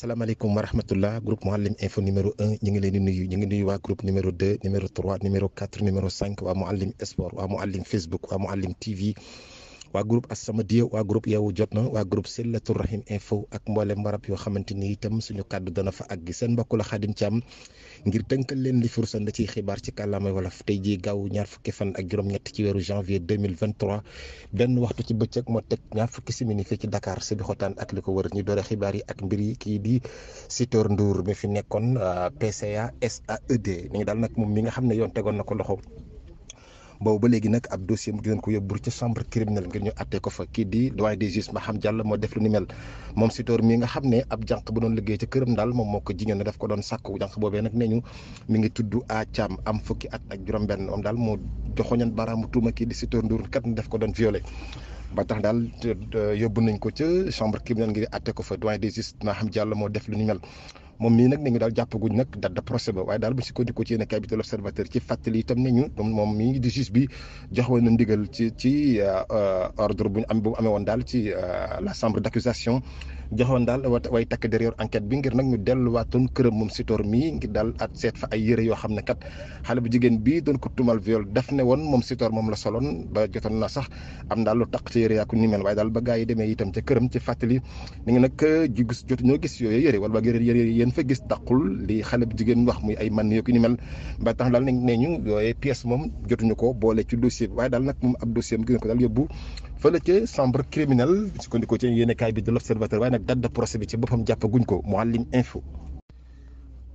salaamaaleykum wa rahmatullah groupe Mouhalim info numéro 1 ñu ngi leen di nuyu ñu ngi nuyu waa groupe numéro 2 numéro 3 numéro 4 numéro 5 waa Mouhalim sport waa Mouhalim Facebook waa Mouhalim TV waa groupe As-Samadiyya waa groupe Yeewu Jotna waa groupe Silatul Rahim info ak mboolem barab yoo xamante ni itam suñu kàddu dana fa àgg seen mbokk la Xaadim Caam ngir tënkal leen li fursan da ciy xibaar ci kàllaamay wolof tey jii gaaw ñaar fukki fan ak juróom-ñett ci weeru janvier 2023 benn waxtu ci bëccëg moo teg ñaar fukki simili fii ci Dakar si bi xotaan ak li ko wër ñu doore xibaar yi ak mbir yi kii di Sitor Ndour mi fi nekkoon PCA SAED ni ngi daal nag moom mi nga xam ne yoon tegoon na ko loxo boobu ba léegi nag ab dossier mu gën ko yóbbu ci chambre criminelle ngir ñu àttee ko fa kii di doyen des juges Maham Diallo moo def lu ni mel moom Sitor mi nga xam ne ab jànq bu doon liggéey ca këram daal moom moo ko jigéen ne daf ko doon sàkku jànq boobee nag nee ñu mi ngi tudd A Thiam am fukki at ak juróom-benn moom daal moo joxoñan baaraamu tuuma kii di Sitor Ndour kat ne daf ko doon violé ba tax daal yóbbu nañ ko ca chambre criminelle ngir àttee ko fa doyen des juges Maham Diallo moo def lu ni mel. moom mii nag ne ñu daal jàppaguñ nag date de procès ba waaye daal bu si ko ci yéen a kaay bi de l'Observateur ci fàttali itam ne ñu moom mii di juge bi joxoon na ndigal ci ordre bu mu amee woon daal ci la chambre d'accusation joxoon daal way takk derrière enquête bi ngir nag ñu delluwaatoon këram moom Sitor mii ngir daal at seet fa ay yére yoo xam ne kat xale bu jigéen bii doon ko tumal viol def ne woon moom Sitor moom la soloon ba jotoon na sax am daal lu taq ci yére yaa ko ni mel waaye daal ba gaa yi demee itam ca këram ci fàttali ni ngi nag ji gis jotu ñoo gis yooyu yére wala ba yére yéen fa gis taqul li xale bu jigéen wax muy ay man yoo ko ni mel ba tax daal nee ñu yooyu pièce moom jotuñu ko boole ci dossier bi waaye daal nag moom ab dossier mu gën ko daal yóbbu fële ca chambre criminelle sukkandiku ci yéenekaay bi de l'Observateur waaye nag date de procès bi ci boppam jàppaguñ ko Mouhalim info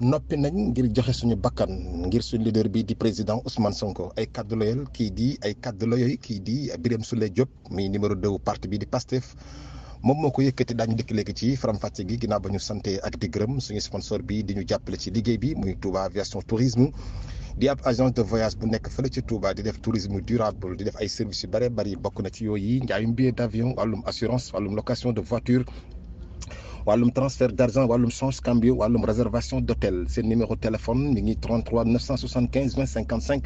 noppi nañ ngir joxe suñu bakkan ngir suñu leader bi di président Ousmane Sonko ay kaddu la yooyu kii di Birame Souleye Diop mi numéro 2 parti bi di Pastef moom moo ko yëkkati daañu dëkk léegi ci faram-fàcce gi ginnaaw ba ñu sante ak di gërëm suñu sponsor bi di ñu jàppale ci liggéey bi muy Touba Aviation Tourisme di ab agence de voyage bu nekk fële ci Touba di def tourisme durable di def ay services yu bëree bëri bokk na ci yooyu njaayum billet d'avion wàllum assurance wàllum location de voiture wàllum transfert d'argent wàllum change cambio wàllum réservation d'hôtel seen numéro téléphone mi ngi 33 975 20 55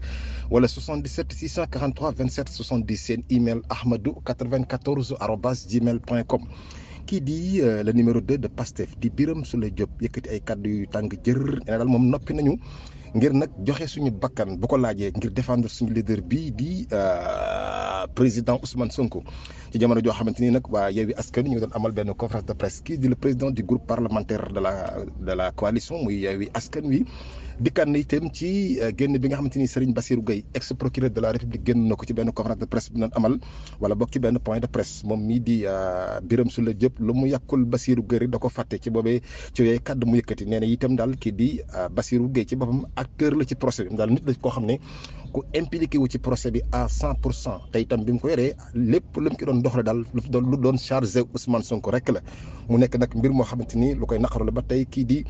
wala 77 643 27 70 seen email ahmadou94@gmail.com kii di le numéro 2 de Pastef di Birame Souleye Diop yëkkati ay kaddu yu tàng jër nee daal moom noppi nañu ngir nag joxe suñu bakkan bu ko laajee ngir défendre suñu leader bii di président Ousmane Sonko ci jamono joo xamante ni nag waa Yewwi Askan Wi ñu ngi doon amal benn conférence de presse kii di le président du groupe parlementaire de la coalition muy Yewwi Askan Wi dikkaat na itam ci génn bi nga xamante ni Serigne Bassirou Gueye ex procureur de la République génn na ko ci benn conférence de presse bi doon amal wala bokk ci benn point de presse moom mii di Birame Souleye Diop lu mu yàkkul Bassirou Gueye da ko fàtte ci boobee ci yooyu kàddu mu yëkkati nee na itam daal kii di Bassirou Gueye ci boppam acteur la ci procès bi daal nit la koo xam ne ku impliqué wu ci procès bi à 100% te itam bi mu ko yoree lépp lu mu ki doon doxale daal lu doon chargé Ousmane Sonko rek la mu nekk nag mbir moo xamante ni lu koy naqaru la ba tey kii di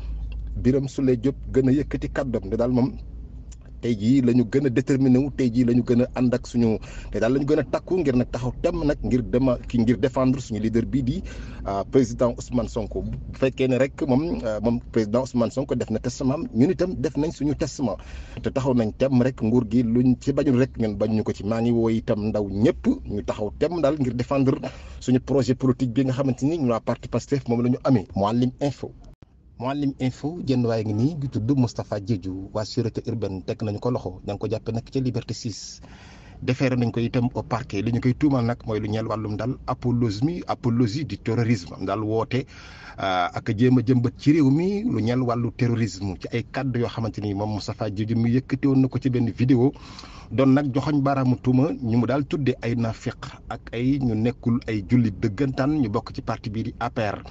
Birame Souleye Diop gën a yëkkati kàddoom ne daal moom tey jii la ñu gën a déterminé wu tey jii la ñu gën a ànd ak suñu te daal la ñu gën a takku ngir nag taxaw temm nag ngir défendre suñu leader bii di président Ousmane Sonko bu fekkee ne rek moom président Ousmane Sonko def na testament ñun itam def nañ suñu testament te taxaw nañ temm rek nguur gi luñ ci bañul rek ñun bañ ñu ko ci maa ngi woo itam ndaw ñëpp ñu taxaw temm daal ngir défendre suñu projet politique bi nga xamante ni ñu waa parti Pastef moom la ñu amee Mouhalim info jënd waaye ngi nii bi tudd Moustapha Diédhiou waa sûreté urbaine teg nañu ko loxo ña ngi ko jàppe nag ca Liberté 6 defeere nañ ko itam au parquet li ñu koy tuumal nag mooy lu ñeel wàllum daal apologie du terrorisme daal woote ak jéem a jëmbat ci réew mi lu ñeel wàllu terrorisme ci ay kàddu yoo xamante ni moom Moustapha Diédhiou mi yëkkati woon na ko ci benn vidéo doon nag joxoñ baaraamu tuuma ñu mu daal tuddee ay nafiq ak ay ñu nekkul ay jullit dëggantaan ñu bokk ci parti bii di APR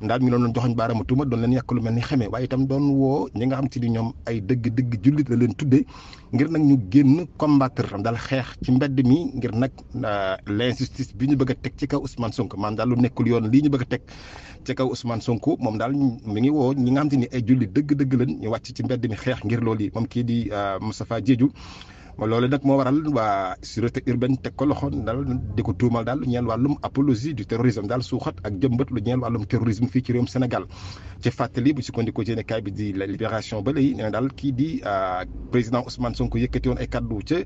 daal ñu doon joxoñ baaraamu tuuma doon leen yàq lu mel ni xamee waaye itam doon woo ñi nga xam te ni ñoom ay dëgg jullit la leen tuddee ngir nag ñu génn combattre daal xeex ci mbedd mi ngir nag l'injustice bi ñu bëgg a teg ci kaw Ousmane Sonko maanaam daal lu nekkul yoon lii ñu bëgg a teg ci kaw Ousmane Sonko moom daal mi ngi woo ñi nga xam te ni ay jullit dëgg lañ ñu wàcc ci mbedd mi xeex ngir loolu yi moom kii di Moustapha Diédhiou loolu nag moo waral waa sûreté urbaine teg ko loxo daal di ko tuumal daal lu ñeel wàllum apologie du terrorisme daal suuxat ak jëmbat lu ñeel wàllum terrorisme fii ci réewum Sénégal ci fàttali bu sukkandikoo ci yéenekaay bi di la Libération ba léegi nee na daal kii di président Ousmane Sonko yëkkati woon ay kaddu ca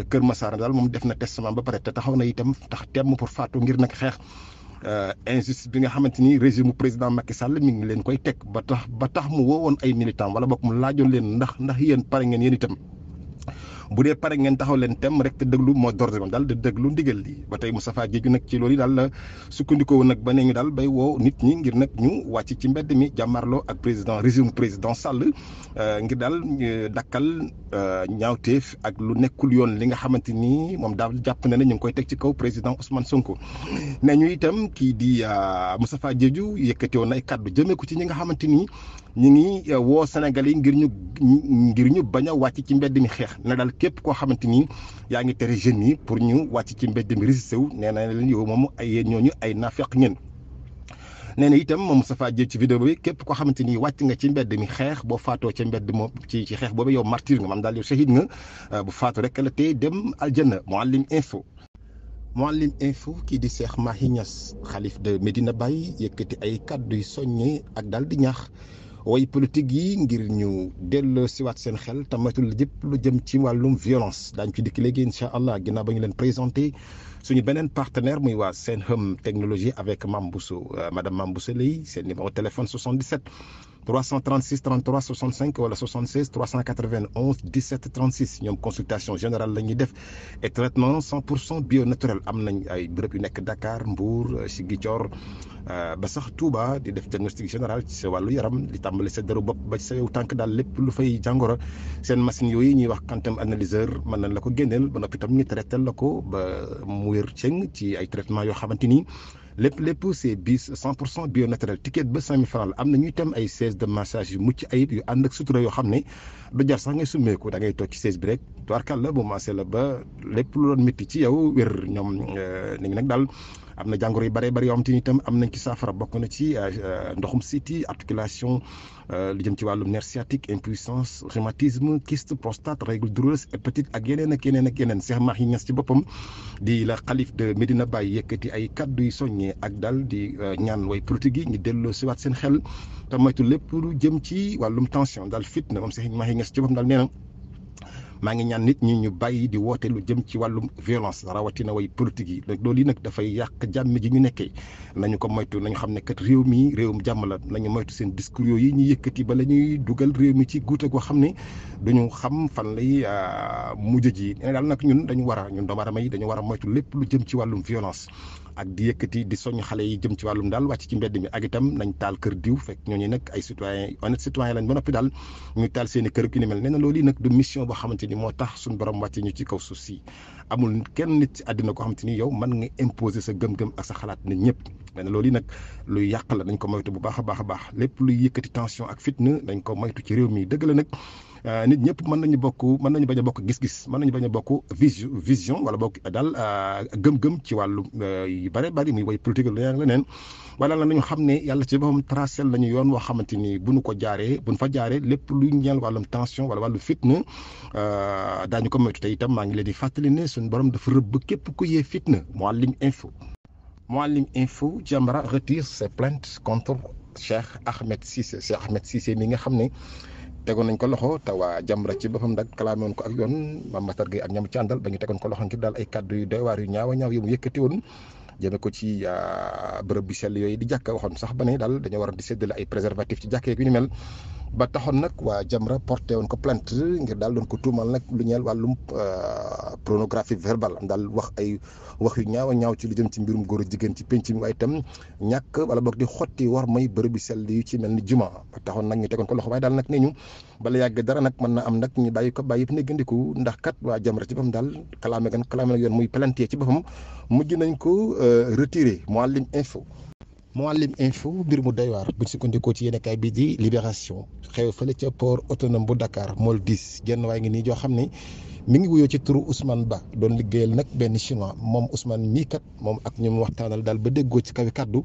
Kër Massar daal moom def na testament ba pare te taxaw na itam tax temm pour faatu ngir nag xeex injustice bi nga xamante ni régime président Macky Sall mi ngi leen koy teg ba tax mu woowoon ay militants wala boog mu laajoon leen ndax yéen pare ngeen yéen itam. bu dee pare ngeen taxaw leen tem rek te déglu moo d'ordre moom daal di déglu ndigal li ba tey Moustapha Diédhiou nag ci loolu yi daal la sukkandikoo nag ba ne ñu daal bay woo nit ñi ngir nag ñu wàcc ci mbedd mi jàmmarloo ak régime président Sall ngir daal dakkal ñaawteef ak lu nekkul yoon li nga xamante ni moom daal jàpp na ne ñu ngi koy teg ci kaw président Ousmane Sonko. ne ñu itam kii di Moustapha Diédhiou yëkkati woon ay kàddu jëmee ko ci ñi nga xamante ni ñu ngi woo Sénégal yi ngir ñu bañ a wàcc ci mbedd mi xeex na daal képp koo xamante ni yaa ngi tere jeunes yi pour ñu wàcc ci mbedd mi résisté wu nee na leen yow moom ay yéen ñooñu ay naafeq ngeen. nee na itam moom Moustapha Diédhiou ci vidéo bi képp koo xamante ni wàcc nga ci mbedd mi xeex boo faatoo ca mbedd moom ci xeex boobu yow martyr nga maanaam daal yow shahid nga bu faatu rek la tey dem aljanna. Mouhalim Info kii di Cheikh Mahi Niass xalif de Medina Baye yëkkati ay kàddu yu soññe ak daal di ñaax way politique yi ngir ñu delloo siwaat seen xel te matul lépp lu jëm ci wàllum violence daañu ci dikk léegi incha allah ginnaaw ba ñu leen présenté suñu beneen partenaire muy waa Senhum Technologie avec Mame Bousso madame Mame Bousso lay seen numéro téléphone 77 336 33 65 wala 76 391 17 36 ñoom consultation générale la ñuy def et traitement 100% bio naturel am nañ ay bërëb yu nekk Dakar Mbour Ziguinchor ba sax Touba di def diagnostic général ci sa wàllu yaram li tàmbali sa deru bopp ba ci sa yow tànk daal lépp lu fay jàngoro seen machine yooyu ñuy wax quantum analyseur mën nañ la ko génneel ba noppi tam ñu traité la ko ba mu wér cëng ci ay traitement yoo xamante ni lépp c'est 100% bio naturel ticket ba 5000 francs la am na ñuy tam ay siège de massage yu mucc ayib yu ànd ak sutura yoo xam ne du jar sax ngay summeeku da ngay toog ci siège bi rek tubaarkàl la bu maasee la ba lépp lu doon métti ci yow wér ñoom ni ngi nag daal am na jàngoro yu bëree bëri yoo xam te ni itam am nañ ci saafara bokk na ci ndoxum siti articulation lu jëm ci wàllum nerf sciatique impuissance rhumatisme kyste prostate règle douloureuse hépatite ak yeneen ak yeneen ak yeneen. Cheikh Mahi Niass ci boppam di la xalif de Medina Baye yëkkati ay kaddu yu soññee ak daal di ñaan way politique yi ñu delloo siwaat seen xel te moytu lépp lu jëm ci wàllum tension daal fitna moom Cheikh Mahi Niass ci boppam daal nee na maa ngi ñaan nit ñi ñu bàyyi di woote lu jëm ci wàllum violence rawatina way politique yi loolu yi nag dafay yàq jàmm ji ñu nekkee nañu ko moytu nañu xam ne kat réew mi réewum jàmm la nañu moytu seen discours yooyu ñu yëkkati ba la ñuy dugal réew mi ci guute goo xam ne duñu xam fan lay mujj ji ne daal nag ñun ñun doomu aadama yi dañu war a moytu lépp lu jëm ci wàllum violence ak di yëkkati di soññ xale yi jëm ci wàllum daal wàcc ci mbedd mi ak itam nañ taal kër diw fekk ñooñu nag ay citoyen honnête citoyen lañ ba noppi daal ñu taal seen i kër ki ni mel nee na loolu yi nag du mission boo xamante ni moo tax suñu borom wàcce ñu ci kaw suuf si amul kenn nit ci àddina koo xamante ni yow mën nga imposer sa gëm-gëm ak sa xalaat nit ñëpp nee na loolu yi nag luy yàq la dañ ko moytu bu baax a baax lépp luy yëkkati tension ak fitna dañ ko moytu ci réew mi dëgg la nag nit ñëpp mën nañu bañ a bokk gis-gis mën nañu bañ a bokk vision wala bokk daal gëm-gëm ci wàllu yu bëri muy way politique la leneen wala la nañu xam ne yàlla ci boppam tracé lañu yoon woo xamante ni buñ fa jaaree lépp luy ñeel wàllum tension wala wàllu fitna daañu ko moytu te itam maa ngi leen di fàttali ne suñu borom dafa rëbb képp ku yee fitna. Mouhalim Info Jamra retire ses plaintes contre Cheikh Ahmed Cissé mi nga xam ne tegoon nañ ko loxo te waa Jamra ci boppam nag kalaame woon ko ak yoon Mame Matar Gueye ak ñam ci àndal ba ñu tegoon ko loxo ngir daal ay kàddu yu doy waar yu ñaaw yu mu yëkkati woon jëme ko ci bërëb bi sell yooyu di jàkka waxoon sax ba ne daal dañoo war a di séddale ay préservatif ci jàkkee yu ni mel ba taxoon nag waa Jamra porté woon ko plainte ngir daal doon ko tuumal nag lu ñeel wàllum pornographie verbale am daal wax yu ñaaw ci lu jëm ci mbirum góor a jigéen ci penc mi waaye itam ñàkk wala boog di xotti war may bërëb bi sell yu ci mel ni juma ba taxoon nag ñu tegoon ko loxo waaye daal nag nee ñu bala yàgg dara nag mën na am nag ñu bàyyi yëpp néggandiku ndax kat waa Jamra ci boppam daal kalaame nag yoon muy plainte ci boppam mujj nañ ko retiré. Mouhalim Info mbir mu doy waar buñ sukkandikoo ci yéenekaay bi di Libération xew fële ca port autonome bu Dakar mool 10 genn waay ngi nii joo xam ne mi ngi wuyoo ci turu Ousmane Ba doon liggéeyal nag benn chinois moom Ousmane mii kat moom ak ñu mu waxtaanal daal ba déggoo ci kawi kaddu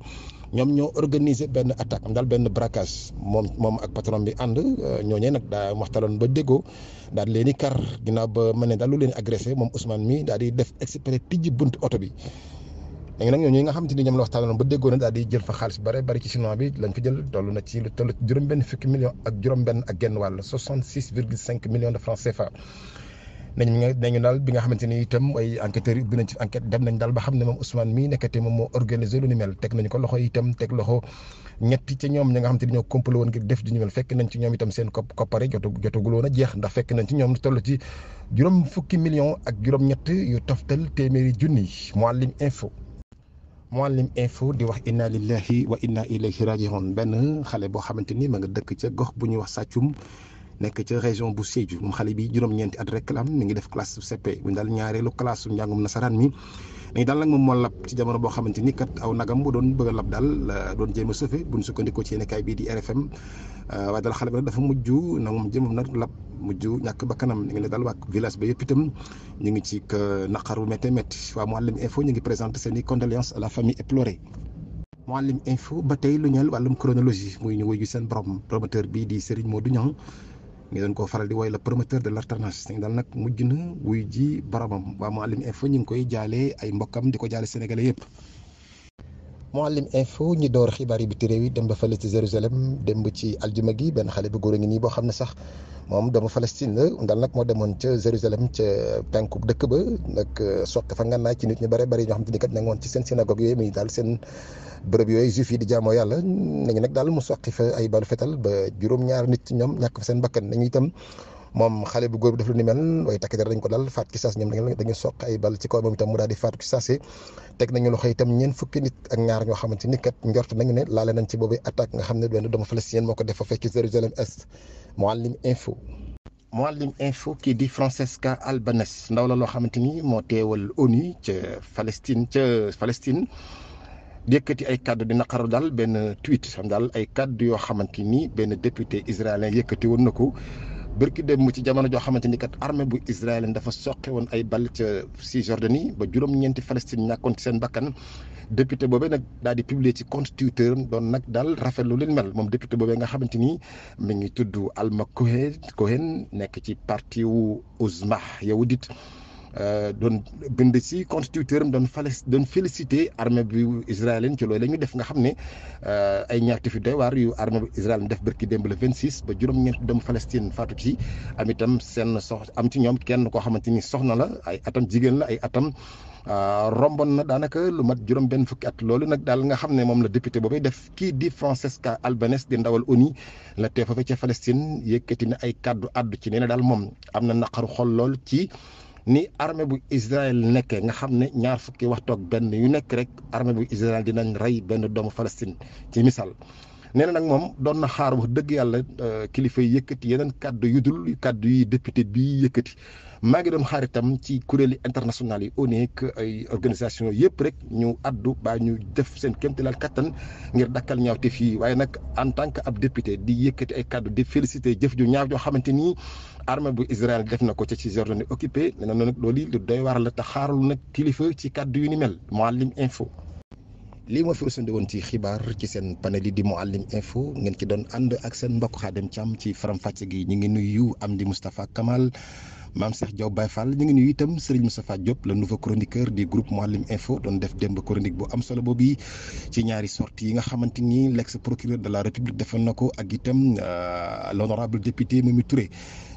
ñoom ñoo organiser benn attaque am daal benn braquage moom ak patron bi ànd ñooñee nag daa waxtaanoon ba déggoo daal leen i kar ginnaaw ba ma ne daal lu leen agressé moom Ousmane mii daal di def exprès tijji buntu oto bi. léegi nag ñooñu nga xam te ni ñoom la waxtaanoon ba déggoo na daal di jël fa xaalis bari ci chinois bi lañ fa jël toll na ci lu toll juróom-benn fukki millions ak juróom-benn ak genn wàll 66,5 millions de francs CFA nañu daal bi nga xamante ni itam ay enquêteurs yi ubbi nañ ci enquête dem nañ daal ba xam ne moom Ousmane mii nekkate moom moo organisé lu ni mel teg nañu ko loxo itam teg loxo ñetti ca ñoom ñi nga xamante ni ñoo complot woon ngir def di ñu mel fekk nañ ci ñoom itam seen koppare jotagul woon a jeex ndax fekk nañ ci ñoom lu toll ci juróom fukki millions ak juróom-ñett yu toftal téeméeri junni. Mouhalim info di wax inna lillahi wa inna ilayhi raji'un benn xale boo xamante ni ma nga dëkk ca gox bu ñuy wax Sàccum nekk ca région bu Sédhiou moom xale bi juróom-ñeenti at rek la am mi ngi def classe CP bu daal ñaareelu classe su njàngum nasaraan mi dañu daal nag moom moo lab ci jamono boo xamante ni kat aw nagam bu doon bëgg a lab daal doon jéem a sauvé bu ñu sukkandikoo ci yéenekaay bii di RFM waaye daal xale bi nag dafa mujj nag moom jëmam nag lab mujj ñàkk ba kanam ñu ngi ne daal waa village ba yëpp itam ñu ngi ci naqaru métti métti waa Mouhalim info ñu ngi présenté seen i condoléances à la famille éplorée. Mouhalim info ba tey lu ñeel wàllum chronologie muy ñu wuyu seen borom promoteur bii di Serigne Modou Niang ngi doon koo faral di woy la promoteur de l'alternance dañ daal nag mujj na wuy ji boromam waa Mouhalim info ñu ngi koy jaalee ay mbokkam di ko jaale sénégalais yëpp. Mouhalim info ñi door xibaar yi biti réew yi dem ba fële ci Jérusalem dem ba ci aljuma gi benn xale bu góor a ngi nii boo xam ne sax moom doomu Palestine la daal nag moo demoon ca Jérusalem ca penku dëkk ba nag sotti fa ngànnaay ci nit ñu bare bari ñoo xam te ni kat ña ngi woon ci seen synagogue yooyu muy daal seen bërëb yooyu juif yi di jaamoo yàlla nañu nag daal mu soqi fa ay balu fetal ba juróom-ñaar nit ñoom ñàkk fa seen bakkan nañu itam moom xale bu góor bi def lu ni mel waaye takk dara dañ ko dal faat ki saas ñoom dañu soq ay bal ci kaw moom itam mu daal di faatu ki saase teg nañu loxo itam ñeent fukki nit ak ñaar ñoo xamante ni kat njort nañu ne laale nañ ci boobu attaque nga xam ne benn doomu palestinien moo ko def fa fekk ci Jérusalem Est. Mouhalim info kii di Francesca Albanese ndaw la loo xamante ni moo teewal ONU ca Palestine yëkkati ay kaddu di naqaru daal benn tweet xam daal ay kaddu yoo xamante ni benn député israélien yëkkati woon na ko bërki dem mu ci jamono joo xamante ni kat armée bu israélien dafa soqe woon ay bal ca Cisjordanie ba juróom-ñeenti Palestine ñàkkoon ci seen bakkan député boobee nag daal di publier ci compte Twitter doon nag daal rafetlu leen mel moom député boobee nga xamante ni mi ngi tudd Alma Cohen nekk ci parti wu Uzma Yahudit doon bind ci compte Twitter am doon félicité armée bu israélienne ci loolu la ñu def nga xam ne ay ñaawteef yu doy waar yu armée bu israélienne def bërki démb le 26 ba juróom-ñeent doomu Palestine faatu ci am itam am ci ñoom kenn koo xamante ni soxna la ay atam jigéen la ay atam rombon na daanaka lu mat juróom benn fukki at loolu nag daal nga xam ne moom la député boobay def kii di Francesca Albanese di ndawal ONU la tee fa ca Palestine yëkkati na ay kaddu addu ci nee na daal moom am na naqaru xol lool ci ni armée bu Israël nekkee nga xam ne ñaar fukki waxtu ak benn yu nekk rek armée bu Israël dinañ rey benn doomu Palestine ci misaal nee na nag moom doon na xaar wax dëgg yàlla kilifa yi yëkkati yeneen kaddu yu dul kaddu yi député bi yëkkati maa ngi doon xaar itam ci kuréeli international yi ONU ak ay organisation yëpp rek ñu addu baa ñu def seen kéemtalaal kattan ngir dakkal ñaawte fii waaye nag en tant que ab député di yëkkati ay kaddu di félicité jëf ju ñaaw joo xamante ni armée bu Israël def na ko ca ci Jordanie occupé nee na nag loolu lu doy waar la te xaarul nag kilifa ci kaddu yu ni mel Mouhalim info. lii moo fi rusandi woon ci xibaar ci seen panel yi di Mouhalim info ngeen ci doon ànd ak seen mbokk Khadim Thiam ci faram-fàcce gi ñu ngi nuyu Amdi Moustapha Kamal Mame Cheikh Diaw Baye Fall ñu ngi nuyu itam Serigne Moustapha Diop le nouveau chroniqueur du groupe Mouhalim info doon def démb chronique bu am solo boobu ci ñaari sorties yi nga xamante ni l'ex procureur de la République defoon na ko ak itam l'honorable député Mimi Touré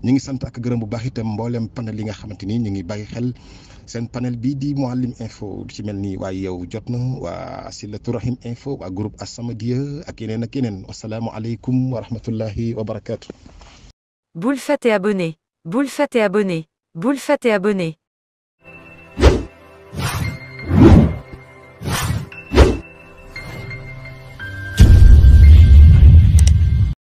ñu ngi sant ak gërëm bu baax itam mboolem panel yi nga xamante ni ñu ngi bàyyi xel seen panel bii di Mouhalim info ci mel ni waaye yow jot na waa Silatu Rahim info waa groupe As-Samadiyya ak yeneen wasalaamualeykum wa rahmatullahi wa barakaatu. Bul fàtte abonné. Bul fàtte abonné.